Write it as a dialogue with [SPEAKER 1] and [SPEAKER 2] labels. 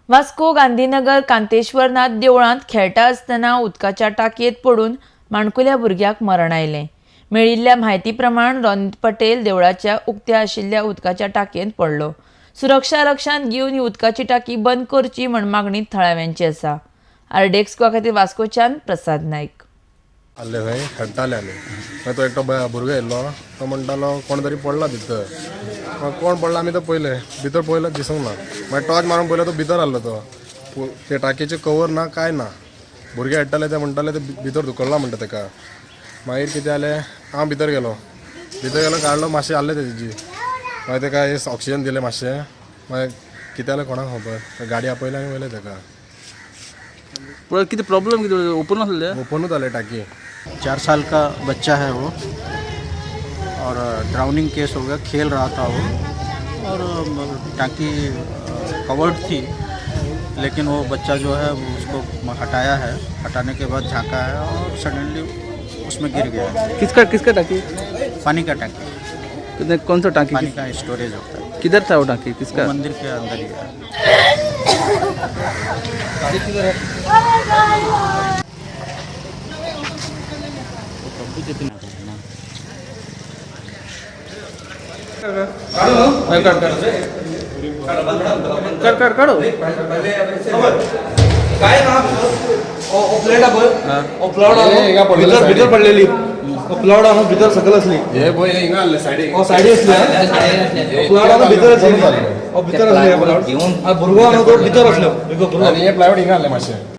[SPEAKER 1] वास्को गांधीनगर कांतेश्वरनाथ देवळांत खेळटा आसतना उदकाच्या टाकयेंत पडून माणकुल्या भुरग्याक मरण आयलें. मेळिल्ल्या म्हायती प्रमाण रोनित पटेल देवळाच्या उक्त्या आशिल्ल्या उदकाच्या टाकयेंत पडलो. सुरक्षा लक्षांत घेवन ही उदकाची टाकी बंद करची म्हण मागणी थळाव्यांची आसा. आरडीएक्स गोवा खातीर वास्कोच्यान प्रसाद नायक.
[SPEAKER 2] आसले थंय खेळटाले आमी. मागीर तो एकटो भुरगो येयल्लो, तो म्हणटालो कोण तरी पडला भितर. मागीर कोण पडला आमी तो पयले भितर पयलो दिसूंक ना. मागीर टॉर्च मारून पयलो तो भितर आहलो. तो ते टाकयेचे कवर ना कांय ना. भुरगे खेळटाले ते म्हणटाले ते भितर धुकल्ला म्हणटा तेका. मागीर कितें जालें, हांव भितर गेलो. भितर गेलो, काडलो, मातशें आहलें तेजी. मागीर तेका ऑक्सिजन दिलें मातशें. मागीर कितें जालें कोणाक खबर, गाडी आपयली आनी व्हेलें तेका.
[SPEAKER 3] पूण कितें प्रॉब्लम कितें ओपन आसलें?
[SPEAKER 2] ओपनूच जालें टाकी.
[SPEAKER 4] 4 साल का बच्चा है वो और ड्राउनिंग केस हो गया. खेल रहा था वो और टांकी कवर्ड थी, लेकिन वो बच्चा जो है वो उसको हटाया है. हटाने के बाद झांका है और सडनली उसमें गिर गया है.
[SPEAKER 3] किसका किसका टाकी?
[SPEAKER 4] पानी का टांकी.
[SPEAKER 3] कितने कौन सा टाकी?
[SPEAKER 4] पानी का स्टोरेज होता है.
[SPEAKER 3] किधर था वो टाकी? किसका?
[SPEAKER 4] वो मंदिर के अंदर ही है.
[SPEAKER 3] कर कर काढो.
[SPEAKER 5] काय ना प्लेट पळय, प्लावड भितर भितर पडलेली, प्लावड हांगा भितर सकयल आसली.
[SPEAKER 2] हे पळय हिंगा आहले सायडीक.
[SPEAKER 5] सायडी आसली, प्लावड हांगा भितर आसली, भितर आसली प्लावड. भुरगो हांगा तो भितर आसलो.
[SPEAKER 2] आनी हे प्लायवूड हिंगा आहले मातशें.